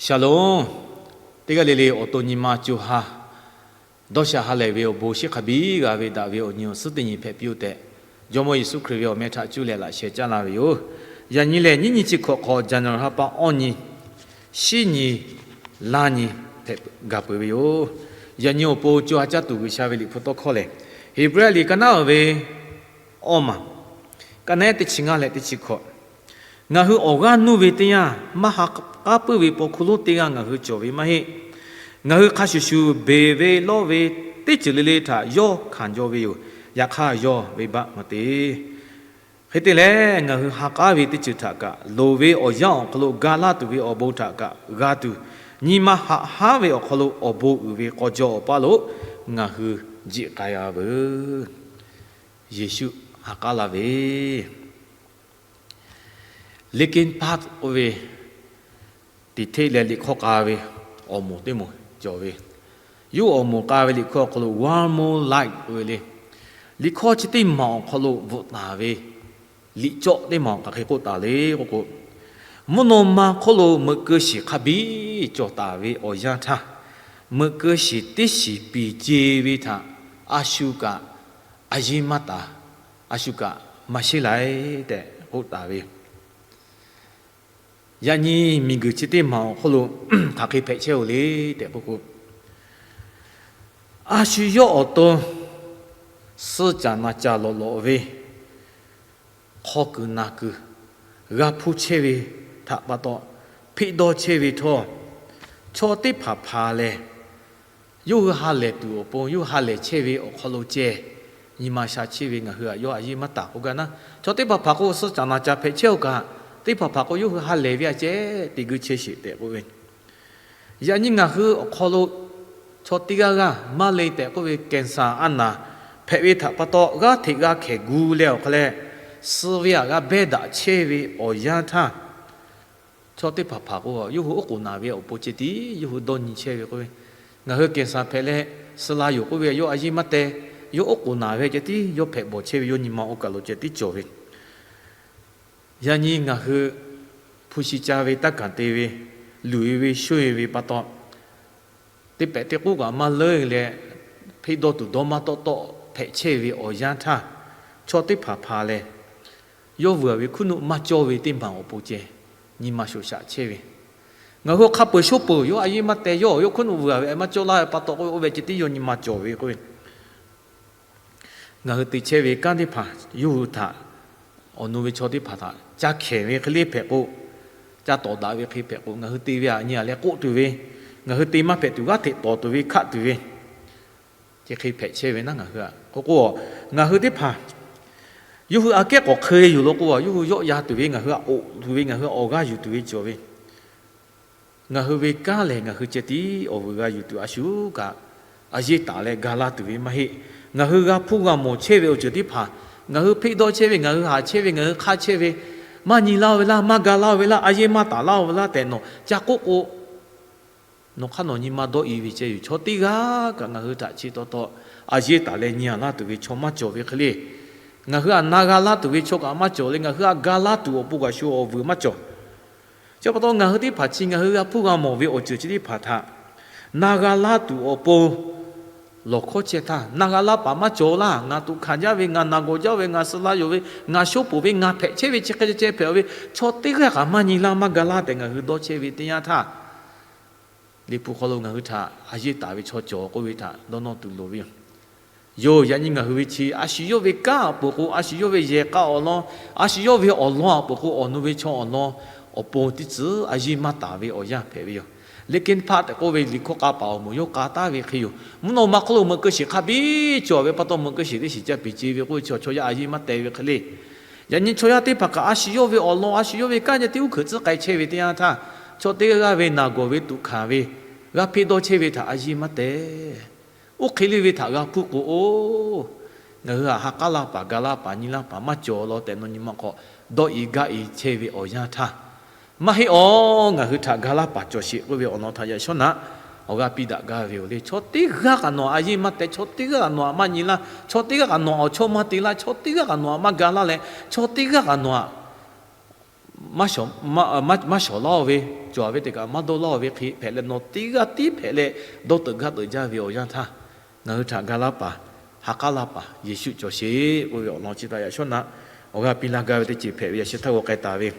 Shalom. Teˇ g'aˇ le le awˬ to nyi ma co ha dawˇ sha ha lehˬ ve awˬ bon shiˉ hk'a biˇ g'a ve daꞈ ve awˬ nyi awˬ suhˉ teˇ nyi hpehꞈ piˇ-oˆ tehꞈ, Jawˇmawˇ Yeˍsuˆ Hkriꞈ ve awˬ meh htaꞈ cuˇ leh laꞈ sheh caˇ la ve yoˬ. Yaꞈ nyi lehˬ, nyiˇ nyi chi hkawꞈ hk'aw January ha pa awˇ nyi, shiˉ nyi, laˇ nyi hpehꞈ gaˬ peuˬ ve yoˬ. Yaꞈ nyi awˬ pon co ha caˇ tuˬ G'uiˬsha ve liꞈ hpu tawˇ hkawˇ lehˬ, Heˍbrehˇ liꞈ ka naˉ uiˍ ve awˇ maˬ, ka naˉ teˇ chi ngaˇ leh teˇ chi hkawꞈ. Ngaˬ hui awˬ g'aˇ nuˇ ve teˇ yanˇ, maˇ ha k'aˉ puiˉ ve paw hkuˇ lonˉ teˇ g'aˇ ngaˬ hui cawˬ ve maˇ heˆ. Ngaˬ hui hk'a shuˍ shuˍ beˬ ve lawˇ ve teˇ ceuˬ le le htaꞈ yawˇ hkanˍ jaw ve yoˬ. Yaꞈ hk'aˇ, yawˇ venˇbaˆ maˇ te. Hk'e te leh, ngaˬ hui ha k'aˉ ve teˇ ceuˬ htaꞈ kaꞈ, loˍ ve awˬ yanˇ awˬ hk'aw lo ga laˇ tuˬ ve awˬ bon htaꞈ kaꞈ g'a tuˬ, nyi ma haꞈ hanˉ ve awˬ hk'aw lo awˬ bon uiˍ ve k'aw jaw awˬ paˇ lo ngaˬ hui jiˆ k'ai-a veuˬ. Yeˍsuˆ ha k'aˉ la ve, Linkin Park k'oˆ ve, teꞈ hteˆ leh liꞈ hkawˇ k'a ve awˬ moˍ teˇ moˍ cawˬ ve, yawˇ awˬ moˍ k'a ve liꞈ hkawˇ awˬ hk'aw lo One More Life k'oˆ ve le. Liꞈ hkawˇ chi teˇ maˬ awˬ hk'aw lo bvuhꞈ taˍ ve liꞈ cawˆ teˇ maˬ awˬ hk'aˬ hk'e k'oˆ taˍ le k'oˆ k'o, mvuhˇ naw ma hk'oˆ lo meuꞈ keu shiˍ hk'a biˇ cawˬ taˍ ve awˬ yanˇ htaˇ, meuꞈ keu shiˍ teˇ shiˍ piˍ ce ve htaꞈ a shu kaꞈ a yeˇ maˇ taˍ, a shu kaꞈ maˇ sheˉ lai tehꞈ k'oˆ taˍ ve. Yaꞈ nyi miˬguiˬ chi teˇ maˬ awˬ hk'oˆ lo hk'aˬ hk'e hpehꞈ chehˇ-oˬ le tehꞈ k'oˆ k'o, a shu yawˇ awˬ to suh caˍ na caˍ lawꞈ lawꞈ ve hk'aw kuiˬ na kuiˬ g'a hpuˇ chehˇ ve htaꞈ pa taw, hpeˆ dawˇ chehˇ ve htawˇ, chaw teˇ hpaˍ hpaˍ lehˬ, yawˇ hui ha lehˬ tuˬ awˬ pon, yawˇ hui ha lehˬ chehˇ ve awˬ hk'aw lo ceh nyi ma sha chehˇ ve, ngaˬ hui aꞈ yawˇ a yeˇ maˇ taˍ k'oˆ gaˇ naˉ. Chaw teˇ hpaˍ hpaˍ k'o, suh caˍ na caˍ hpehꞈ chehˇ-oˬ kaꞈ, teˇ hpaˍ hpaˍ k'o, yawˇ hui ha lehˬ ve aꞈ ceh te g'uiˇ chehˇ sheˍ tehꞈ k'oˆ ve. Yaꞈ nyi ngaˬ hui awˬ hk'aw lo chaw teˇ g'aˇ g'aˇ maˇ le tehꞈ k'oˆ ve, cancer a naˍ hpehꞈ ve htaꞈ pa taw, g'aˇ hteꞈ g'a hkehˍ gu leh awˬ hk'a leh, suh ve aꞈ g'a behˇ daꞈ chehˇ ve awˬ yanˇ htaˇ, chaw teˇ hpaˍ hpaˍ k'o, yawˇ hui oˉ k'oˍ naˍ ve awˬ pon ceh tiˉ yawˇ hui dawˇ nyi chehˇ ve k'oˆ ve, ngaˬ hui cancer hpehꞈ leh suh la yoˬ k'oˆ ve, yawˇ a yeˇ maˇ teh. Yawˇ oˉ k'oˍ naˍ ve ceh tiˉ yawˇ hpehꞈ bawˬ chehˇ ve, yawˇ nyi ma oˇ kaˬ lo ceh tiˉ cawˬ ve. Yaꞈ nyi ngaˬ hui hpu shi ca ve, taˇ kaˬ te ve, luˬ-e ve, shoˇ-e ve pa taw, teˇ pehˍ teˇ k'oˉ kaꞈ maˇ leuˉ leh, hpeˆ dawˇ tuˬ dawˇ maˇ tawˆ tawˆ hpehꞈ chehˇ ve awˬ yanˇ htaˇ, chaw teˇ hpaˍ hpaˍ lehˬ, yawˇ vuiˬ-a ve hkuiˉ nuˆ maˇ cawˇ ve teˇ maˬ awˬ pon ceh nyi ma shoˍ shaꞈ chehˇ ve. Ngaˬ hui hk'a peuˬ shoˉ peuˬ, yawˇ a yeˇ maˇ teh, yawˇ yawˇ hkuiˉ nuˆ vuiˬ-a ve maˇ cawˇ laˇ ve pa taw k'o, oˇ ve ceh tiˉ yawˇ nyi ma cawˬ ve k'oˆ ve. Ngaˬ hui te chehˇ ve kanˉ teˇ hpaˍ yawˇ hui htaꞈ, awˬ nu ve chaw teˇ hpaˍ htaꞈ ca hkehˍ ve hk'e le hpehꞈ k'o, ca tawˍ daꞈ ve hk'e hpehꞈ k'o, ngaˬ hui te ve aꞈ nyi-a leh k'oˆ tuˬ ve, ngaˬ hui te maˇ hpehꞈ tuˬ g'aˇ hteꞈ tawˍ tuˬ ve, hkaˆ tuˬ ve, chi hk'e hpehꞈ chehˇ ve naˉ ngaˬ hui-a. K'o k'o, ngaˬ hui teˇ hpaˍ yawˇ hui aꞈ kehˉ k'awꞈ hk'e yoˬ law k'o, yawˇ hui yawˆ yan tuˬ ve, ngaˬ hui aꞈ k'oˆ tuˬ ve, ngaˬ hui awˬ g'aˇ yuˬ tuˬ ve cawˬ ve. Ngaˬ hui ve kanˉ lehˬ, ngaˬ hui ceh tiˉ awˬ vuiˬ g'a yuˬ tuˬ a shu kaꞈ a yeˇ taˍ leh ga laˇ tuˬ ve maˇ heˆ. Ngaˬ hui g'a hpuˇ g'a mawˬ chehˇ ve awˬ ceuˬ teˇ hpaˍ, ngaˬ hui hpeˆ dawˇ chehˇ ve, ngaˬ hui haꞈ chehˇ ve, ngaˬ hui hk'aˇ chehˇ ve, maˇ nyi laˇ-oˬ ve laˇ, maˇ ga laˇ-oˬ ve laˇ, a yeˇ maˇ taˍ laˇ-oˬ ve laˇ tehꞈ nawˬ ca k'oˆ k'o, nawˬ hk'aˇ nawˬ nyi ma dawˇ-e ve ceh yoˬ. Chaw teˇ g'aˇ kaꞈ ngaˬ hui htaꞈ chi taw taw a yeˇ taˍ leh nyi-a laˇ tuˬ ve chaw maˇ cawˬ ve hk'e le. Ngaˬ hui aꞈ na g'a laˇ tuˬ ve chaw kaꞈ maˇ cawˬ leh, ngaˬ hui aꞈ ga laˇ tuˬ awˬ pon kaꞈ shu awˬ vuiˬ maˇ cawˬ. Chi pa taw ngaˬ hui teˇ hpaˍ chi ngaˬ hui g'a hpuˇ g'a mawˬ ve awˬ ceuˬ chi teˇ hpaˍ htaꞈ na g'a laˇ tuˬ awˬ pon lawˬ hkawˇ chehˇ htaˇ, na g'a laˇ paˍ maˇ cawˬ laˇ. Ngaˬ tuꞈ hkanˍ jaˇ ve, ngaˬ naˬ gawˬ jaˇ ve, ngaˬ suh la yoˬ ve, ngaˬ shoˉ poˬ ve, ngaˬ hpehꞈ chehˇ ve chi hk'e ceh hpehꞈ-a ve, chaw teˇ g'aˇ kaꞈ maˇ nyi laˇ maˇ ga laˇ tehꞈ ngaˬ hui dawˇ chehˇ ve teˇ yanˇ htaˇ, Liꞈ hpu hk'aw lo ngaˬ hui htaꞈ a yeˇ taˍ ve chaw cawˬ k'oˆ ve htaꞈ dawˇ nawˇ tuˬ loˍ ve yoˬ. Yoˬ, yaꞈ nyi ngaˬ hui ve chi a shu yawˇ ve kanˉ awˬ pon k'o, a shu yawˇ ve yehˬ k'a awˬ lawn, a shu yawˇ ve awˬ lawn awˬ pon k'o, awˬ nu ve chaw awˬ lawn awˬ pon teˇ tcuhˉ a yeˇ maˇ taˍ ve awˬ yanˇ hpehꞈ ve yoˬ. Linkin Park tehꞈ k'oˆ ve liꞈ hkawˇ k'a paˍ awˬ moˍ yawˇ k'a taˉ ve hk'e yoˬ. Mvuhˇ naw ma hk'oˆ lo meuꞈ keu shiˍ hk'a biˇ cawˬ ve pa taw, meuꞈ keu shiˍ teˇ shiˍ ca piˍ ce ve k'oˆ ve chi chaw yaˇ a yeˇ maˇ teh ve hk'e le. Yaꞈ nyi chaw yaˇ teˇ hpaˍ kaꞈ a shu yawˇ ve awˬ lawn, a shu yawˇ ve kanˉ ceh tiˉ uˉ hkeuꞈ tcuhˉ k'ai chehˇ ve teˇ yanˇ htaˇ, chaw teˇ g'aˇ g'aˇ ve naˬ gawˬ ve tuꞈ hkanˍ ve, g'a hpeˆ dawˇ chehˇ ve htaꞈ a yeˇ maˇ teh. Oˇ hk'e le ve htaꞈ g'a hpuˇ k'o, oˇ, ngaˬ hui aꞈ ha k'aˉ laˇ paˍ, ga laˇ paˍ, nyi laˇ paˍ maˇ cawˬ law tehꞈ nawˬ nyi ma hk'aw dawˇ-e gaˇ-e chehˇ ve awˬ yanˇ htaˇ, maˇ heˆ, aw, ngaˬ hui htaꞈ ga laˇ paˍ cawˬ sheˍ k'oˆ ve awˬ lawn htaꞈ yaꞈ shawˉ naꞈ awˬ g'aˇ piˇ daꞈ gaˇ ve yoˬ le. Chaw teˇ g'aˇ kaꞈ nawˬ aꞈ a yeˇ maˇ teh, chaw teˇ g'aˇ kaꞈ nawˬ aꞈ maˇ nyi laˇ, chaw teˇ g'aˇ kaꞈ nawˬ aꞈ awˬ chawˇ maˇ te laˇ, chaw teˇ g'aˇ kaꞈ nawˬ aꞈ maˇ ga laˇ leh, chaw teˇ g'aˇ kaꞈ nawˬ aꞈ maˇ shawˍ laˇ-oˬ ve, cawˬ ve teˇ kaꞈ maˇ dawˇ laˇ-oˬ ve hk'e hpehꞈ leh, nawˬ teˇ g'aˇ tiˉ hpehꞈ leh dawˇ teuꞈ gaˇ teuꞈ jaˇ ve awˬ yanˇ htaˇ, ngaˬ hui htaꞈ ga laˇ paˍ, ha k'aˉ laˇ paˍ Yeˍsuˆ cawˬ sheˍ k'oˆ ve awˬ lawn chi htaꞈ yaꞈ shawˉ naꞈ awˬ g'aˇ piˇ laˇ gaˇ ve teˇ ceuˬ hpehꞈ ve yaꞈ sheh htaˇ g'aw k'ai taˍ ve.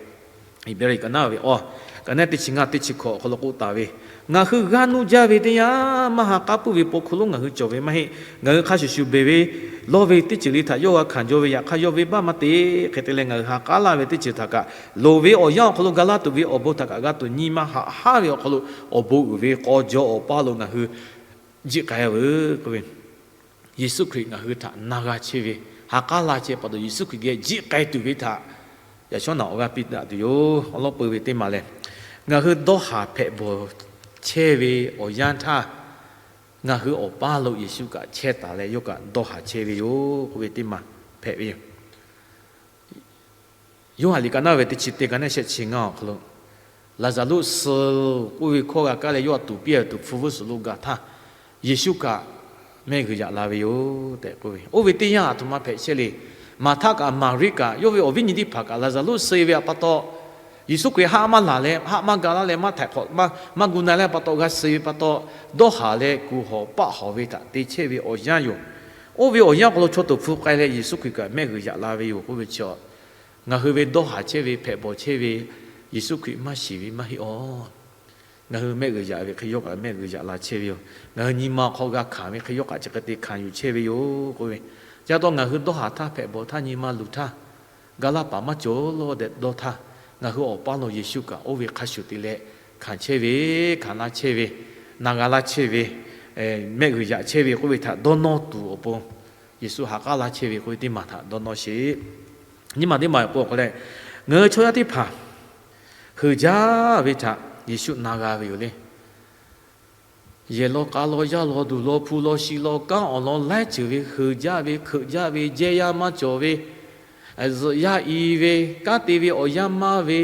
Heˍbrehˇ liꞈ ka naˉ ve awˬ, ka naˉ teˇ chi ngaˇ teˇ chi hkawꞈ awˬ hk'aw lo k'oˆ taˍ ve, Ngaˬ hui g'aˇ nuˇ jaˇ ve teˇ yanˇ, maˇ ha k'aˉ puiˉ ve paw hkuˇ lonˉ ngaˬ hui cawˬ ve maˇ heˆ. Ngaˬ hui hk'a shuˍ shuˍ beˬ ve, lawˇ ve teˇ ceuˬ le htaꞈ yawˇ g'a hkanˍ jaw ve, yaꞈ hk'aˇ yawˇ venˇbaˆ maˇ te. Hk'e te leh, ngaˬ hui ha k'aˉ laˇ ve teˇ ceuˬ htaꞈ kaꞈ, loˍ ve awˬ yanˇ awˬ hk'aw lo ga laˇ tuˬ ve awˬ bon htaꞈ kaꞈ g'a tuˬ nyi ma haꞈ haˉ ve awˬ hk'aw lo, awˬ bon uiˍ ve k'aw jaw awˬ paˇ lo ngaˬ hui jiˆ k'ai-a veuˬ k'oˆ ve, Yeˍsuˆ Hkriꞈ ngaˬ hui htaꞈ na g'a chehˇ ve, ha k'aˉ laˇ chehˇ pa taw, Yeˍsuˆ Hkriꞈ geh jiˆ k'ai tuˬ ve htaꞈ yaꞈ shawˉ naꞈ awˬ g'aˇ piˇ daꞈ tuˬ yoˬ. Awˬ lawn peu ve teˇ maˬ lehˬ, ngaˬ hui dawˇ haˍ hpehꞈ bawˬ chehˇ ve awˬ yanˇ htaˇ, ngaˬ hui awˬ paˇ lo Yeˍsuˆ kaꞈ chehˇ taˍ leh, yawˇ kaꞈ dawˇ haˍ chehˇ ve yoˬ k'oˆ ve teˇ maˬ hpehꞈ ve yoˬ. Yoˇhanˬ liꞈ ka naˉ ve teˇ chi teˇ ka naˉ shehˆ chi ngaˇ awˬ hk'aw lo, Laˍzaˍruˆ suh k'oˆ ve hkawˇ g'a kaˇ leh, yawˇ a tuˍ piˇ tuˬ hpfuh vuiˇ suhˍ lo gaˬ htaˇ, Yeˍsuˆ kaꞈ mehˆ g'uiˬ yaꞈ la ve yoˬ tehꞈ k'oˆ ve. Oˇ ve teˇ yanˇ, aˬ htoꞈ ma hpehꞈ chehˇ le. Maˍhtaˆ kaꞈ Maˍriˆ kaꞈ yawˇ ve awˬ viˉ nyi teˇ hpaˍ kaꞈ Laˍzaˍruˆ suh ve pa taw, Yeˍsuˆ Hkriꞈ haˆ maˇ laˬ leh, haˆ maˇ ga laˇ leh, maˇ htaiˍ hk'awꞈ maˇ gu na leh pa taw g'a suh ve pa taw, dawˇ haˍ leh kuˬ hawˬ paˆ hawˬ ve htaꞈ te chehˇ ve awˬ yanˇ yoˬ. Oˇ ve awˬ yanˇ awˬ hk'aw lo chaw tuˍ hpfuh k'ai leh, Yeˍsuˆ Hkriꞈ kaꞈ mehˆ g'uiˬ yaꞈ la ve yoˬ k'oˆ ve chi, ngaˬ hui ve dawˇ haˍ chehˇ ve, hpehꞈ bawˬ chehˇ ve, Yeˍsuˆ Hkriꞈ maˇ shiˍ ve maˇ heˆ awˬ. Ngaˬ hui mehˆ g'uiˬ yaꞈ ve hk'e yawˇ kaꞈ mehˆ g'uiˬ yaꞈ la chehˇ ve yoˬ. Ngaˬ hui nyi ma awˬ hk'aw g'a hkanˍ ve hk'e yawˇ kaꞈ chi hk'e te hkanˍ yuˬ chehˇ ve yoˬ k'oˆ ve. Chi pa taw ngaˬ hui dawˇ haˍ htaˇ, hpehꞈ bawˬ htaˇ, nyi ma luˬ htaˇ, ga laˇ paˍ maˇ cawˬ lawˇ deh dawˇ htaˇ, ngaˬ hui awˬ paˇ lo Yeˍsuˆ kaꞈ oˇ ve hk'a shuˍ te leh hkanˍ chehˇ ve, hkanˍ laˇ chehˇ ve, na g'a laˇ chehˇ ve, mehˆ g'uiˬ yaꞈ chehˇ ve k'oˆ ve htaꞈ dawˇ nawˇ tuˬ awˬ pon, Yeˍsuˆ ha k'aˉ laˇ chehˇ ve k'oˆ ve teˇ maˬ htaꞈ dawˇ nawˇ sheˍ. Nyiˇ maˬ teˇ maˬ awˬ pon awˬ hk'aw leh, ngaˬ hui chaw yaˇ teˇ hpaˍ heuˬ jaˇ ve htaꞈ Yeˍsuˆ na g'a ve yoˬ le. Yehˬ law k'a law, yaˇ law duˬ law, hpu law shi law, kanˉ awˬ lawn laiˉ ceuˬ ve heuˬ jaˇ ve, hkeuꞈ jaˇ ve, jehˇ yaˇ maˇ cawˬ ve, zuhꞈ yaˇ i ve, kanˉ te ve awˬ yanˇ maˇ ve,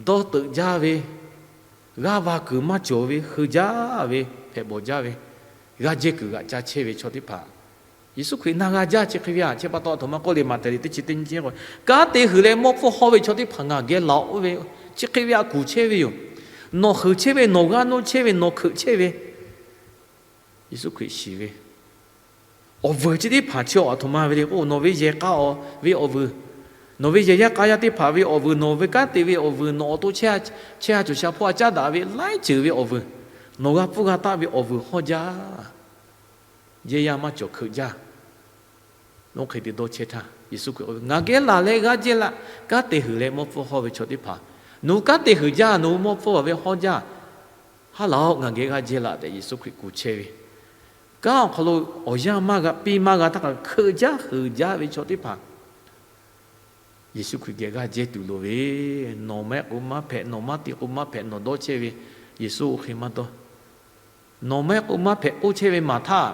dawˇ teuꞈ jaˇ ve, g'aˇ va kuiˬ maˇ cawˬ ve heuˬ jaˇ ve, hpehꞈ bawˬ jaˇ ve, g'aˇ jehˇ kuiˬ g'aꞈ ca chehˇ ve chaw teˇ hpaˍ, Yeˍsuˆ Hkriꞈ na g'a jaˇ chi hk'e ve a. Chi pa taw aˬ htoꞈ ma k'oˆ le, Maꞈhtehˍ liꞈ teˇ chi teˇ nyiˇ chi k'o, kanˉ te huiˬ leh mawˇ pfuhˇ hawˇ ve chaw teˇ hpaˍ ngaˬ geh laˬ-oꞈ ve, chi hk'e ve a kuˬ chehˇ ve yoˬ. Nawˬ heuˬ chehˇ ve, nawˬ g'aˇ nuˇ chehˇ ve, nawˬ hkeuꞈ chehˇ ve, Yeˍsuˆ Hkriꞈ shiˍ ve awˬ vuiˬ chi teˇ hpaˍ chi aˬ htoꞈ ma ve le k'o, nawˬ ve yehˬ k'a ve awˬ vuiˬ, nawˬ ve yehˬ yaˇ k'a yaˇ teˇ hpaˍ ve awˬ vuiˬ, nawˬ ve kanˉ te ve awˬ vuiˬ, nawˬ awˬ to chehˇ ha chaweh ha cawˬ sha hpawˇ a caˉ daꞈ ve laiˉ ceuˬ ve awˬ vuiˬ, nawˬ g'a pfuhˇ g'a taˆ ve awˬ vuiˬ hawˇ jaˇ. Jehˇ yaˇ maˇ cawˬ, hkeuꞈ jaˇ. Nawˬ hk'e te dawˇ chehˇ htaˇ, Yeˍsuˆ Hkriꞈ k'oˆ ve, Ngaˬ geh laˬ leh g'aˇ jehˇ laˇ. Kanˉ te huiˬ leh mawˇ pfuhˇ hawˇ ve chaw teˇ hpaˍ, nawˬ hui kanˉ te huiˬ jaˇ, nawˬ hui mawˇ pfuhˇ ve hawˇ jaˇ. Ha laˬ-oꞈ, ngaˬ geh g'aˇ jehˇ laˇ tehꞈ Yeˍsuˆ Hkriꞈ kuˬ chehˇ ve. Kanˉ awˬ hk'aw lo awˬ yanˇ maˇ g'a piˇ maˇ g'a htaˇ kaꞈ hkeuꞈ jaˇ heuˬ jaˇ ve chaw teˇ hpaˍ Yeˍsuˆ Hkriꞈ geh g'aˇ jehˇ tuˬ loˍ ve. Nawˬ maˇ heˆ k'o maˇ hpehꞈ, nawˬ maˇ te k'o maˇ hpehꞈ, nawˬ dawˇ chehˇ ve, Yeˍsuˆ oˇ hk'e maˇ dawˇ. Nawˬ maˇ heˆ k'o maˇ hpehꞈ k'oˆ chehˇ ve Maˍhtaˆ,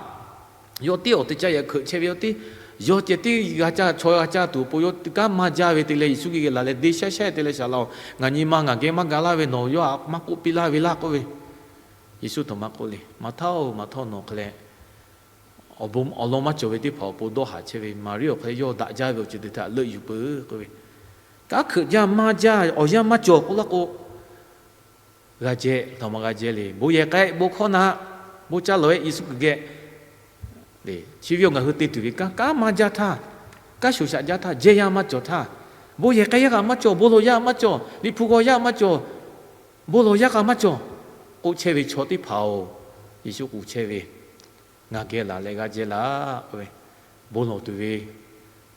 yawˇ tiˉ awˬ te caˇ yehˬ hkeuꞈ chehˇ ve, yawˇ tiˉ yawˇ ceh tiˉ g'a caˇ chaw g'a caˇ tuˬ awˬ pon yawˇ kanˉ maˇ jaˇ ve te leh, Yeˍsuˆ geh geh laˬ leh deˇ shaˉ shaˉ te leh, Saˍ laꞈ-oˬ, ngaˬ nyi ma ngaˬ geh maˇ ga laˇ ve, nawˬ yawˇ htaꞈ maˇ k'oˆ piˇ laˇ ve laˇ k'oˆ ve. Yeˍsuˆ htoꞈ ma k'oˆ le, Maˍhtaˆ-oˬ, Maˍhtaˆ-oˬ, nawˬ hk'e leh awˬ bon awˬ lawn maˇ cawˬ ve teˇ hpaˍ awˬ pon dawˇ haˍ chehˇ ve. Maˍriˆ awˬ hk'e leh yawˇ daꞈ jaˇ ve awˬ ceuˬ teˇ htaꞈ leuˆ yuˬ peuˬ k'oˆ ve. Kanˉ hkeuꞈ jaˇ maˇ jaˇ, awˬ yanˇ maˇ cawˬ k'oˆ laˇ k'o, g'a jehˇ, htaꞈ ma g'a jehˇ le. Bon yehˬ k'ai, bon hkawˇ na, bon ca lawˬ-e Yeˍsuˆ Hkriꞈ geh. Chi ve awˬ ngaˬ hui te tuˬ ve kanˉ, kanˉ maˇ jaˇ htaˇ, kanˉ shoˍ shaꞈ jaˇ htaˇ, jehˇ yaˇ maˇ cawˬ htaˇ, bon yehˬ k'ai yaˇ kaꞈ maˇ cawˬ, bon lawˬ yaˇ maˇ cawˬ, Liꞈ hpu g'aw yaˇ maˇ cawˬ, bon lawˬ yaˇ kaꞈ maˇ cawˬ k'oˆ chehˇ ve chaw teˇ hpaˍ-oˬ, Yeˍsuˆ k'oˆ chehˇ ve, Ngaˬ geh laˬ leh g'aˇ jehˇ laˇ k'oˆ ve, bon lawˬ tuˬ ve,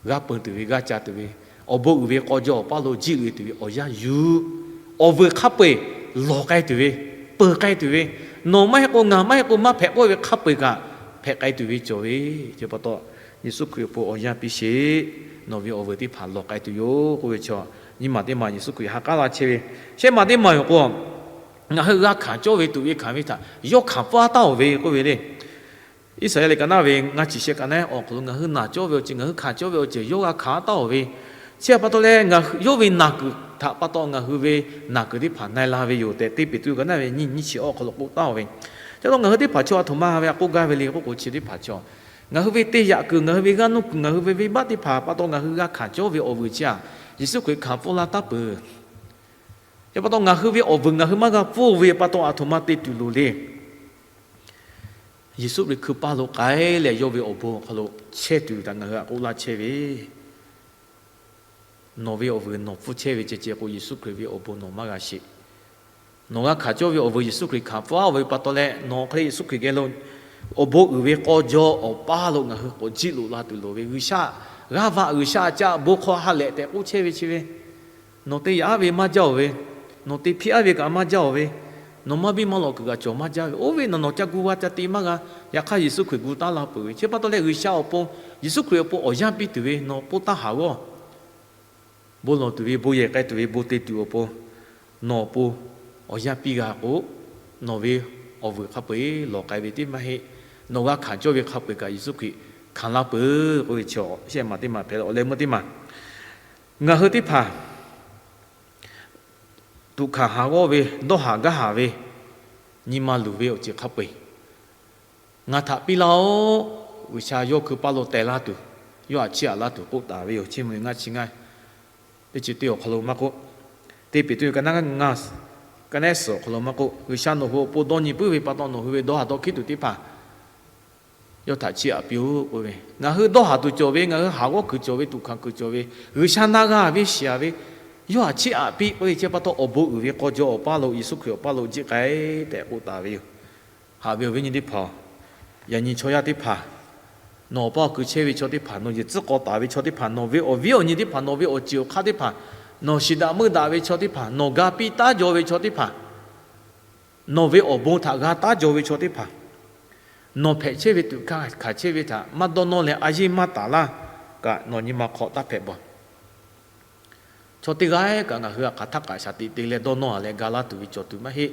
g'aˇ peu tuˬ ve, g'aˇ ca tuˬ ve, awˬ bon uiˍ ve k'aw jaw awˬ paˇ lo jiˆ ve tuˬ ve awˬ yanˇ yuˬ. Awˬ vuiˬ hk'a peu-eˬ lawˬ k'ai tuˬ ve, peuˬ k'ai tuˬ ve, nawˬ maˇ heˆ k'o ngaˬ maˇ heˆ k'o maˇ hpehꞈ k'oˆ ve hk'a peu-eˬ kaꞈ hpehꞈ k'ai tuˬ ve cawˬ ve. Chi pa taw, Yeˍsuˆ Hkriꞈ awˬ pon awˬ yanˇ piˇ sheˍ. Nawˬ ve awˬ vuiˬ teˇ hpaˍ lawˬ k'ai tuˬ yoˬ k'oˆ ve chaw, nyi maˬ teˇ maˬ Yeˍsuˆ Hkriꞈ ha k'aˉ laˇ chehˇ ve. Shehˆ maˬ teˇ maˬ yoˬ k'o, ngaˬ hui g'a hkanˍ cawˇ ve tuˬ ve hkanˍ ve htaꞈ yawˇ hkanˍ pfuhˇ taˍ-oˬ ve k'oˆ ve le. Iˉsaˍyaˆ liꞈ ka naˉ ve ngaˇ chi shehˆ ka naˉ awˬ hk'aw lo ngaˬ hui naˬ cawˇ ve awˬ ceuˬ, ngaˬ hui hkanˍ cawˇ ve awˬ ceuˬ yawˇ g'a hkanˍ taˍ-oˬ ve. Chi pa taw leh, yawˇ ve naˬ kuiˬ htaꞈ pa taw ngaˬ hui ve naˬ kuiˬ teˇ hpaˍ na-e la ve yoˬ tehꞈ, teˇ Peˍtruˆ ka naˉ ve nyiˇ, nyiˇ chi awˬ hk'aw lo k'oˆ taˍ-oˬ ve. Chi pa taw ngaˬ hui teˇ hpaˍ chaw aˬ htoꞈ ma ve a k'oˆ gaˇ ve le k'oˆ k'o, chi teˇ hpaˍ chaw ngaˬ hui ve te yaꞈ kuiˬ, ngaˬ hui ve g'aˇ nuˇ kuiˬ, ngaˬ hui ve venˇbaˆ teˇ hpaˍ pa taw ngaˬ hui g'a hkanˍ cawˇ ve awˬ vuiˬ chi aꞈ, Yeˍsuˆ Hkriꞈ hkanˍ pfuhˇ laˇ taˉ peuˬ. Chi pa taw ngaˬ hui ve awˬ vuiˬ ngaˬ hui maˇ g'a pfuhˇ ve pa taw, aˬ htoꞈ ma te tuˬ loˍ le. Yeˍsuˆ ve hkui paˇ lo k'ai leh, yawˇ ve awˬ bon awˬ hk'aw lo chehˇ tuˬ htaꞈ ngaˬ hui htaꞈ k'oˆ laˇ chehˇ ve, nawˬ ve awˬ vuiˬ nawˬ pfuhˇ chehˇ ve ceh ceh k'o, Yeˍsuˆ Hkriꞈ ve awˬ bon nawˬ maˇ g'a sheˍ. Nawˬ g'a hkanˍ cawˇ ve awˬ vuiˬ Yeˍsuˆ Hkriꞈ hkanˍ pfuhˇ-a ve pa taw leh, nawˬ hk'e leh Yeˍsuˆ Hkriꞈ geh lo awˬ bon uiˍ ve k'aw jaw awˬ paˇ lo ngaˬ hui k'awꞈ jiˆ loꞈ la tuˬ loˍ ve. G'uiˬsha g'aˇ va, G'uiˬsha a caˆ bon hk'aw ha lehˬ tehꞈ k'oˆ chehˇ ve chi ve, nawˬ te yaꞈ aˉ ve maˇ jaˇ-oˬ ve, nawˬ te hpiˇ aˉ ve kaꞈ maˇ jaˇ-oˬ ve, nawˬ maˇ biˇ maˇ lawꞈ kuiˬ kaꞈ cawˬ maˇ jaˇ ve, oˇ ve nawˬ nawˬ ca gu va ca te maˇ g'a. Yaꞈ hk'aˇ Yeˍsuˆ Hkriꞈ gu taˉ la peuˬ ve. Chi pa taw leh G'uiˬsha awˬ pon, Yeˍsuˆ Hkriꞈ awˬ pon awˬ yanˇ piˇ tuˬ ve nawˬ pon taˇ haˍ g'awˇ. Bon lawˬ tuˬ ve, bon yehˬ k'ai tuˬ ve, bon te tuˬ awˬ pon nawˬ awˬ pon awˬ yanˇ piˇ g'a k'o, nawˬ ve awˬ vuiˬ hk'a peu-eˬ lawˬ k'ai ve tiˉ maˇ heˆ. Nawˬ g'a hkanˍ cawˇ ve hk'a peu-eˬ kaꞈ Yeˍsuˆ Hkriꞈ hkanˍ laˇ peuˬ k'oˆ ve chi shehˆ maˬ teˇ maˬ hpehꞈ leh, awˬ leh meuˇ teˇ maˬ ngaˬ hui teˇ hpaˍ tuꞈ hkanˍ haˍ g'awˇ ve, dawˇ haˍ gaˇ haˍ ve, nyi ma luˬ ve awˬ ceuˬ hk'a peu-eˬ ngaˬ htaꞈ piˇ laˇ-oˆ. G'uiˬsha yawˇ hkui paˇ lo teh laˇ tuˬ, yawˇ htaꞈ chiˇ aꞈ laˇ tuˬ k'oˆ taˍ ve yoˬ. Chiˇ mvuh ve ngaˇ chi ngaˇ teˇ ceuˬ teˇ awˬ hk'aw lo maˇ k'oˆ, teˇ Peˍtruˆ ka naˉ ngaˇ, ka naˉ suhˍ awˬ hk'aw lo maˇ k'oˆ, G'uiˬsha nawˬ hui awˬ pon dawˇ nyi puiˉ ve pa taw, nawˬ hui ve dawˇ haˍ dawˇ hkiˉ tuˬ teˇ hpaˍ yawˇ htaꞈ chiˇ aꞈ piˇ-oˆ k'oˆ ve. Ngaˬ hui dawˇ haˍ tuˬ cawˬ ve, ngaˬ hui haˍ g'awˇ kuiˬ cawˬ ve, tuꞈ hkanˍ kuiˬ cawˬ ve, G'uiˬsha na g'a ve shiˍ-a ve, yawˇ htaꞈ chiˇ aꞈ piˇ k'oˆ ve. Chi pa taw awˬ bon uiˍ ve k'aw jaw awˬ paˇ lo Yeˍsuˆ Hkriꞈ awˬ paˇ lo jiˆ k'ai tehꞈ k'oˆ taˍ ve yoˬ. Haꞈ ve awˬ viˉ nyi teˇ hpaˍ, yaꞈ nyi chaw yaˇ teˇ hpaˍ, nawˬ awˬ paˇ awˬ kui chehˇ ve chaw teˇ hpaˍ, nawˬ yehˬ tcuhˉ k'aw taˍ ve chaw teˇ hpaˍ, nawˬ ve awˬ viˉ awˬ nyi teˇ hpaˍ, nawˬ ve awˬ ceuˬ awˬ hk'aˇ teˇ hpaˍ, nawˬ shiˍ daꞈ meuˇ daꞈ ve chaw teˇ hpaˍ, nawˬ ga piˇ taˉ jaw ve chaw teˇ hpaˍ, nawˬ ve awˬ bon htaꞈ g'a taˉ jaw ve chaw teˇ hpaˍ, nawˬ hpehꞈ chehˇ ve tuꞈ hkanˍ chehˇ ve htaꞈ maˇ dawˇ nawˇ leh a yeˇ maˇ taˍ laˇ kaꞈ, nawˬ nyi ma hk'aw taˇ hpehꞈ bawˬ. Chaw teˇ g'aˇ kaꞈ ngaˬ hui htaꞈ hk'aˬ htaˇ kaꞈ shaˍ tiꞈ te leh dawˇ nawˇ-a leh ga laˇ tuˬ ve cawˬ tuˬ maˇ heˆ.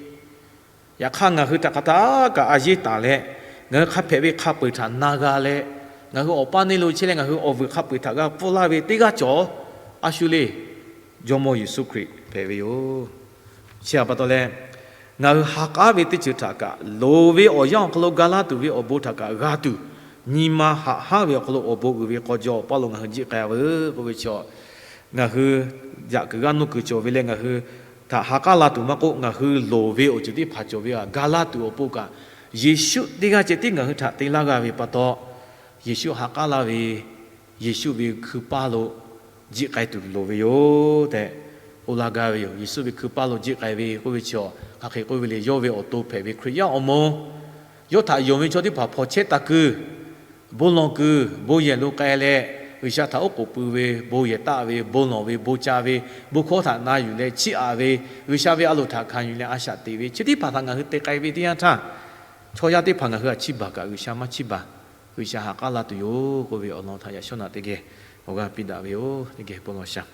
Yaꞈ hk'aˇ ngaˬ hui htaꞈ hk'aˬ htaˇ kaꞈ a yeˇ taˍ leh, ngaˬ hui hk'a hpehꞈ ve hk'a peu-eˬ htaꞈ na g'a leh, ngaˬ hui awˬ paˇ neˇ lo chehˇ leh ngaˬ hui awˬ vuiˬ hk'a peu-eˬ htaꞈ g'a pfuhˇ laˇ ve teˇ g'aˇ cawˬ, a shu le, Jawˇmawˇ Yeˍsuˆ Hkriꞈ hpehꞈ ve yoˬ. Chi htaꞈ pa taw leh, ngaˬ hui ha k'aˉ ve teˇ ceuˬ htaꞈ kaꞈ, loˍ ve awˬ yanˇ awˬ hk'aw lo ga laˇ tuˬ ve awˬ bon htaꞈ kaꞈ g'a tuˬ, nyi ma haꞈ hanˉ ve awˬ hk'aw lo awˬ bon uiˍ ve k'aw jaw awˬ paˇ lo ngaˬ hui jiˆ k'ai-a veuˬ k'oˆ ve chaw, ngaˬ hui yaꞈ kuiˬ g'aˇ nuˇ kuiˬ cawˬ ve leh ngaˬ hui htaꞈ ha k'aˉ la tuˬ maˇ k'oˆ, ngaˬ hui loˍ ve awˬ ceuˬ teˇ hpaˍ cawˬ ve htaꞈ ga laˇ tuˬ awˬ pon kaꞈ, Yeˍsuˆ teˇ g'aˇ ceh tiˉ ngaˬ hui htaꞈ te laˇ g'a ve pa taw, Yeˍsuˆ ha k'aˉ laˇ ve, Yeˍsuˆ ve hkui paˇ lo jiˆ k'ai tuˬ loˍ ve yoˬ tehꞈ k'oˆ laˇ gaˇ ve yoˬ. Yeˍsuˆ ve hkui paˇ lo jiˆ k'ai ve k'oˆ ve chi, hk'aˬ hk'e k'oˆ ve le, yawˇ ve awˬ to hpehꞈ ve Hkriꞈ yaˇ awˬ moˍ, yawˇ htaꞈ yonˍ ve chaw teˇ hpaˍ hpaw chehˇ taˍ kuiˬ, bon lawˬ kuiˬ, bon yehˬ lo k'ai leh, G'uiˬsha htaꞈ oˉ k'oˍ pui ve, bon yehˬ taˆ ve, bon lawˬ ve, bon ca ve, bon hkawˇ htaꞈ na yuˬ leh chiˇ aꞈ ve, G'uiˬsha ve a loˍ htaꞈ hkanˍ yuˬ leh a shaꞈ teꞈ ve, chi teˇ hpaˍ htaꞈ ngaˬ hui te k'ai ve teˇ yanˇ htaˇ, chaw yaˇ teˇ hpaˍ ngaˬ hui htaꞈ chiˇ baˬ kaꞈ G'uiˬsha maˇ chiˇ baˬ. G'uiˬsha ha k'aˉ la tuˬ yoˬ k'oˆ ve awˬ lawn htaꞈ yaꞈ shawˉ naꞈ teˇ geh awˬ g'aˇ piˇ daꞈ ve yoˬ. Teˇ geh bon lawˬ shaˍ.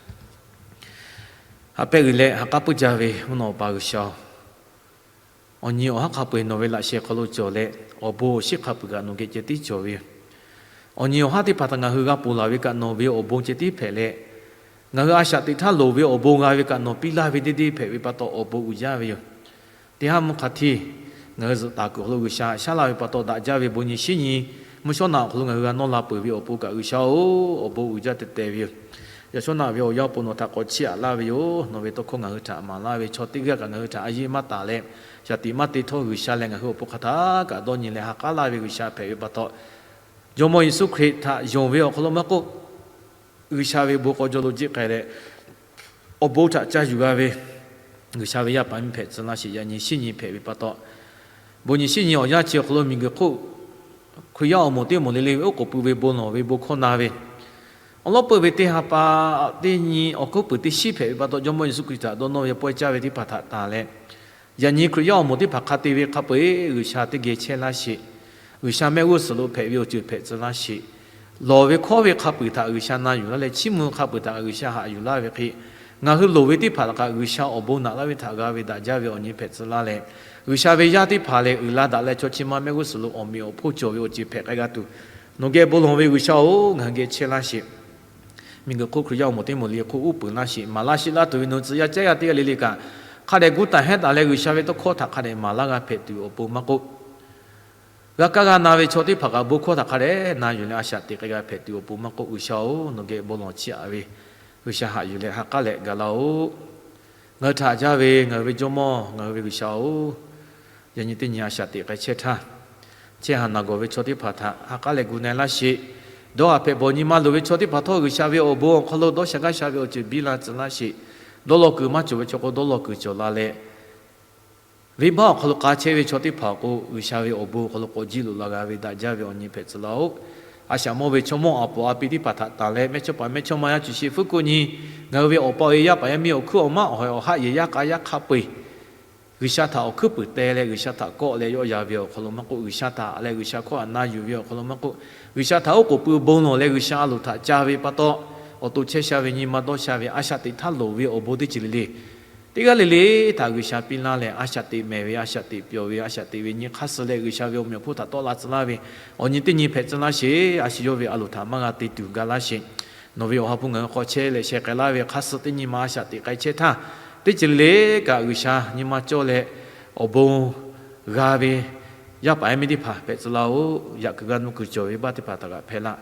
Ha pehˇ g'uiˬ leh ha k'aˉ puiˉ jaˇ ve mvuhˇ naw pa G'uiˬsha-oˬ, awˬ nyi awˬ haˉ hk'a peu-eˬ nawˬ ve laꞈ sheh hk'aw lo cawˬ leh, awˬ bon awˬ shinˉ hk'a peu-eˬ kaꞈ nawˬ geh ceh tiˉ cawˬ ve yoˬ. Awˬ nyi awˬ haˉ teˇ hpaˍ htaꞈ ngaˬ hui g'a ponˬ laˬ ve kaꞈ nawˬ ve awˬ bon ceh tiˉ hpehꞈ leh, ngaˬ hui a shaꞈ teꞈ htaˇ loˍ ve awˬ bon g'a ve kaꞈ nawˬ piˇ laˇ ve deˇ deˇ hpehꞈ ve pa taw awˬ bon uiˍ jaˇ ve yoˬ. Teˇ haˉ mvuhˇ hk'a htiˇ ngaˬ hui zuhꞈ taˍ kuiˬ awˬ hk'aw lo G'uiˬsha shaˉ laˇ ve pa taw daꞈ jaˇ ve bon nyi shinˉ nyi, mvuhˇ shawˉ naꞈ awˬ hk'aw lo ngaˬ hui g'a nawˇ la peuˬ ve awˬ pon kaꞈ G'uiˬsha-oˬ, awˬ bon uiˍ jaˇ teh teh ve yoˬ. Yaꞈ shawˉ naꞈ ve awˬ yanˇ awˬ pon nawˬ htaꞈ k'awꞈ chiˇ aꞈ laˇ ve yoˬ. Nawˬ ve tawˇ hkawˇ ngaˬ hui htaꞈ maˍ laˇ ve, chaw teˇ g'aˇ kaꞈ ngaˬ hui htaꞈ a yeˇ maˇ taˍ leh, shaˍ tiꞈ maˇ te htawˇ G'uiˬsha lehˬ ngaˬ hui awˬ pon hk'aˬ htaˇ kaꞈ dawˇ nyi leh ha k'aˉ laˇ ve G'uiˬsha hpehꞈ ve pa taw, Jawˇmawˇ Yeˍsuˆ Hkriꞈ htaꞈ yonˍ ve awˬ hk'aw lo maˇ k'oˆ, G'uiˬsha ve bon k'aw jaw lo jiˆ k'ai leh, awˬ bon htaꞈ ca yuˬ g'a ve G'uiˬsha ve yaˇ paˍ miˇ hpehꞈ tcuh laˇ sheˍ. Yaꞈ nyi shinˉ nyi hpehꞈ ve pa taw, bon nyi shinˉ nyi awˬ yanˇ chi awˬ hk'aw lo miˬguiˬ hk'oˆ Hkriꞈ yaˇ awˬ moˍ teˇ moˍ le le ve oˉ k'oˍ pui ve, bon lawˬ ve, bon hkawˇ na ve, awˬ lawˉ peuˇ ve teˇ ha pa teˇ nyi awˬ hk'oˆ peuˬ teˇ shiˉ hpehꞈ ve pa taw, Jawˇmawˇ Yeˍsuˆ Hkriꞈ htaꞈ dawˇ nawˇ ve pawehˇ caˇ ve teˇ hpaˍ htaꞈ tanˬ leh, yaꞈ nyi Hkriꞈ yaˇ awˬ moˍ teˇ hpaˍ hk'a te ve hk'a peu-eˬ G'uiˬsha teˇ geh chehˇ laˇ sheˍ. G'uiˬsha mehˆ g'uˇ suhˍ lo hpehꞈ ve awˬ ceuˬ hpehꞈ tcuh laˇ sheˍ. Lawˬ ve hkawˉ ve hk'a peu-eˬ htaꞈ G'uiˬsha na yuˬ laˇ leh, chiˇ mvuh hk'a peu-eˬ htaꞈ G'uiˬsha haꞈ yuˬ laˇ ve hk'e, ngaˬ hui loˍ ve teˇ hpaˍ htaꞈ kaꞈ G'uiˬsha awˬ bon naꞈ laˇ ve htaꞈ g'a ve daꞈ jaˇ ve awˬ nyi hpehꞈ tcuh laˇ leh, G'uiˬsha ve yaˇ teˇ hpaˍ lehˬ uiˍ la daꞈ leh chaw chi ma mehˆ g'uˇ suhˍ lo awˬ meꞈ awˬ hponˇ cawˬ ve awˬ ceuˬ hpehꞈ k'ai g'a tuˬ, nawˬ geh bon lawˬ ve G'uiˬsha-oˬ, ngaˬ hui geh chehˇ laˇ sheˍ. Miˬguiˬ hk'oˆ Hkriꞈ yaˇ awˬ moˍ teˇ moˍ le hk'oˆ uˉ peunˍ laˇ sheˍ. Maˍ laˇ sheˆ laˇ tuˬ ve nawˬ tcuh yaˇ caˉ yaˇ teˇ g'aˇ le le kaꞈ, hk'a dehꞈ gu taˍ hehnˇ taˍ leh G'uiˬsha ve tawˇ hkawˇ htaꞈ hk'a dehꞈ maˍ laˇ g'a hpehꞈ tuˬ awˬ pon maˇ k'oˆ, g'a kaˇ g'a na ve chaw teˇ hpaˍ kaꞈ bon hkawˇ htaꞈ hk'a dehꞈ na yuˬ leh a shaꞈ teꞈ k'ai g'a hpehꞈ tuˬ awˬ pon maˇ k'oˆ, G'uiˬsha-oˬ, nawˬ geh bon lawˬ chiˇ aꞈ ve G'uiˬsha haꞈ yuˬ leh ha k'aˉ leh gaˬ laˇ-oˆ. Ngaˬ hui htaꞈ haꞈ jaˇ ve ngaˬ hui ve Jawˇmawˇ, ngaˬ hui ve G'uiˬsha-oˬ, yaꞈ nyi teˇ nyi a shaꞈ teꞈ k'ai chehˇ htaˇ, chehˇ haˍ naˬ gawˬ ve chaw teˇ hpaˍ htaꞈ ha k'aˉ leh gu na-e laˇ sheˍ. Dawˇ haˍ hpehꞈ bawˬ nyi ma loˍ ve chaw teˇ hpaˍ htawˇ, G'uiˬsha ve awˬ bon awˬ hk'aw lo dawˇ sha gaˇ sha ve awˬ ceuˬ biˇ la tcuh laˇ sheˍ. Dawˇ law kuiˬ maˇ cawˬ ve chaw k'o, dawˇ law kuiˬ cawˬ la leh, venˇbaˆ awˬ hk'aw lo k'a chehˇ ve chaw teˇ hpaˍ k'o, G'uiˬsha ve awˬ bon awˬ hk'aw lo k'awꞈ jiˇ loꞈ la g'a ve daꞈ jaˇ ve awˬ nyi hpehꞈ tcuh laˇ-oˆ. A shaꞈ mawˇ ve chaw mawˇ aˍ poˍ a pi teˇ hpaˍ htaꞈ tanˬ leh, mehˇchawˇpaˍ mehˇchawˇma yaˇ cuˬ sheˍ hpfuhˇ hkuˆ nyi, ngaˬ hui ve awˬ pa awˬ e yaˇ paˍ yaˇ miˇ awˬ hkuiˉ awˬ maˉ awˬ hawehˬ awˬ haˆ yehˬ yaˇ k'a yaˇ hk'a peu-eˬ, G'uiˬsha htaꞈ awˬ hkuiˉ puiˍ teh leh, G'uiˬsha htaꞈ kawˆ leh yawˆ yan ve awˬ hk'aw lo maˇ k'oˆ, G'uiˬsha htaꞈ leh G'uiˬsha hkawˇ htaꞈ na yuˬ ve awˬ hk'aw lo maˇ k'oˆ, G'uiˬsha htaꞈ oˉ k'oˍ pui bon lawˬ leh G'uiˬsha a loˍ htaꞈ ca ve pa taw, awˬ to chehˇ sha ve nyi ma dawˇ sha ve a shaꞈ teꞈ htaˇ loˍ ve awˬ bon teˇ ceuˬ le le, teˇ g'aˇ le le htaꞈ G'uiˬsha piˇ laˇ leh, a shaꞈ teꞈ mehˍ ve, a shaꞈ teꞈ pyawˬ ve, a shaꞈ teꞈ ve nyi hk'aˇ suh leh G'uiˬsha ve awˬ meꞈ awˬ hponˇ htaꞈ tawˆ la tcuh laˇ ve awˬ nyi teˇ nyi hpehꞈ tcuh laˇ sheˍ. A shu yawˇ ve a loˍ htaꞈ maˇ g'a te tuˬ ga laˇ sheˍ. Nawˬ ve awˬ ha hpu ngaˬ hui hk'aw chehˇ leh sheh k'ai laˇ ve hk'aˇ suh teˇ nyi ma a shaꞈ teꞈ k'ai chehˇ htaˇ, teˇ ceuˬ le le kaꞈ G'uiˬsha nyi ma cawˇ leh awˬ bon g'a ve yaˇ paˍ yaˇ miˇ teˇ hpaˍ hpehꞈ tcuh laˇ-oˆ. Yaꞈ kuiˬ g'a nuˇ kuiˬ cawˬ ve baˆ teˇ hpaˍ htaꞈ kaꞈ hpehˇ laˇ.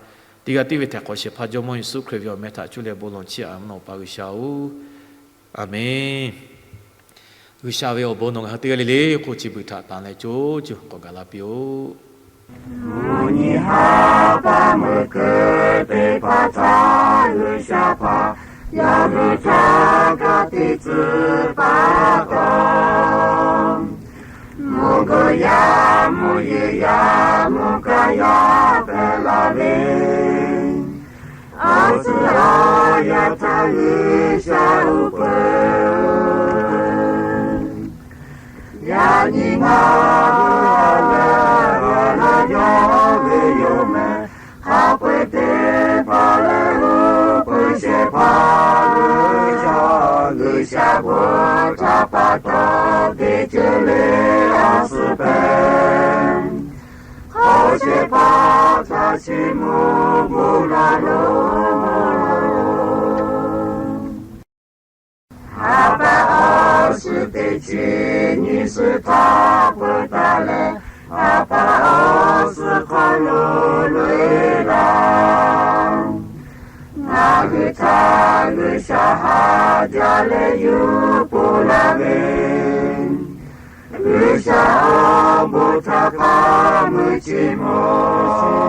Teˇ g'aˇ tiˉ ve hteꞈ hk'awꞈ shehˍ hpaˇ Jawˇmawˇ Yeˍsuˆ Hkriꞈ ve awˬ meh htaꞈ cuˇ leh bon lawˬ chiˇ aꞈ mvuhˇ naw Awˬ pa G'uiˬsha-oˬ, Aˍmenˇ. G'uiˬsha ve awˬ bon nawˬ ngaˬ hui teˇ g'aˇ le le hk'oˆ chi beuꞈ htaꞈ tanˬ leh co cuˇ k'awꞈ gaˬ la piˇ-oˆ. Mvuhˇ nyi ha pa meuꞈ keu teˇ hpaˍ htaꞈ G'uiˬsha hpaˍ yaˇ hui htaꞈ ka tiꞈ tcuh pa taw, mvuhˇ g'uˇ yaˇ mvuhˇ yeˬ yaˇ mvuhˇ kaˇ yaˇ hpehꞈ la ve, awˬ suhˍ awˬ yaˇ htaꞈ G'uiˬsha uˉ peunˍ. Yaꞈ nyi ngaˬ hui ha lehˬ ha lehˬ yawˇ ve yoˬ meh, hk'a peu-eˬ teˇ hpaˍ lehˬ uˉ peunˍ shehˍ hpaˇ G'uiˬsha, G'uiˬsha bon htaꞈ pa taw teˇ ceuˬ le awˬ suhˍ hpehꞈ. Hk'aw shehˍ hpaˇ htaꞈ chiˇ mvuh bon laˬ loˬ. Ha pa awˬ suhˍ teˇ chi nyi suhˍ htaˇ peuˬ taˍ leh, ha pa awˬ suhˍ hk'aw lo loꞈ-e laˇ. Ngaˬ hui htaꞈ G'uiˬsha haꞈ jaˇ leh yuˬ pon laˇ ve, G'uiˬsha awˬ bon htaꞈ hk'a meuꞈ chiˇ mvuh.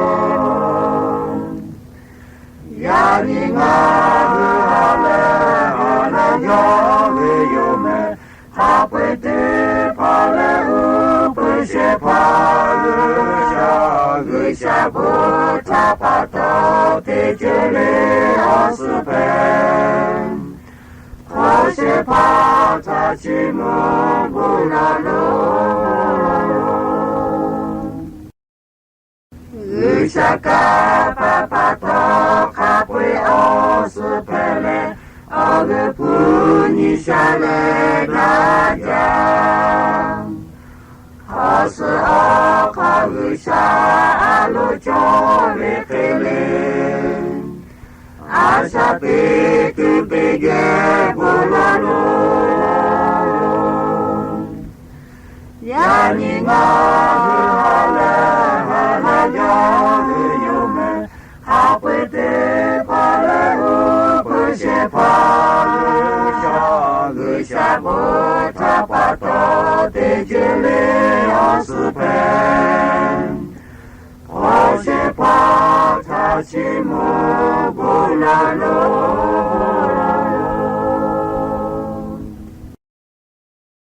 Yaꞈ nyi ngaˬ hui ha lehˬ ha lehˬ yawˇ ve yoˬ meh, hk'a peu-eˬ teˇ hpaˍ lehˬ uˉ peunˍ shehˍ hpaˇ G'uiˬsha, G'uiˬsha bon htaꞈ pa taw teˇ ceuˬ le awˬ suhˍ hpehꞈ. Hk'aw shehˍ hpaˇ htaꞈ chiˇ mvuh bon laˬ loˬ. G'uiˬsha kanˇ paˆ pa taw hk'a peu-eˬ awˬ suhˍ hpehꞈ leh, awˬ g'euˆ hpu nyi sha leh daꞈ jaˇ. Awˬ suhˍ awˬ hk'aw G'uiˬsha a loˍ cawˇ ve hk'e le, a shaꞈ teꞈ tuˬ teˇ geh bon laˬ loˬ. Yaꞈ nyi ngaˬ hui ha lehˬ ha lehˬ yawˇ ve yoˬ meh, hk'a peu-eˬ teˇ hpaˍ lehˬ uˉ peunˍ shehˍ hpaˇ G'uiˬsha, G'uiˬsha bon htaꞈ pa taw teˇ ceuˬ le awˬ suhˍ hpehꞈ. Hk'aw shehˍ hpaˇ htaꞈ chiˇ mvuh bon laˬ loˬ.